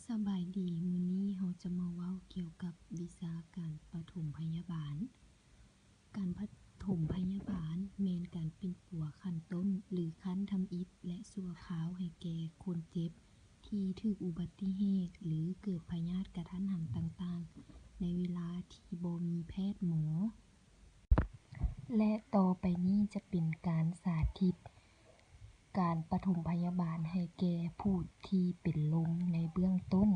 ສະບາຍດີ, ມື້ນີ້ເຮົາຈະມາເວົ້າກ່ຽວກັບວິຊາການປະຖົມພະຍາບານ. ການປະຖົມພະຍາບານແມ່ນການປິ່ນປົວຂັ້ນຕົ້ນ ຫຼື ຂັ້ນທຳອິດ ແລະ ຊົ່ວຄາວໃຫ້ແກ່ຄົນເຈັບທີ່ຖືກອຸບັດຕິເຫດ ຫຼື ເກີດພະຍາດກະທັນຫັນຕ່າງໆ ໃນເວລາທີ່ບໍ່ມີແພດໝໍ. ແລະ ຕໍ່ໄປນີ້ຈະເປັນການສາທິດການປະຖົມພະຍາບານໃຫ້ແກ່ຜູ້ທີ່ເປັນລົມໃນເບື້ອງຕົ້ນ.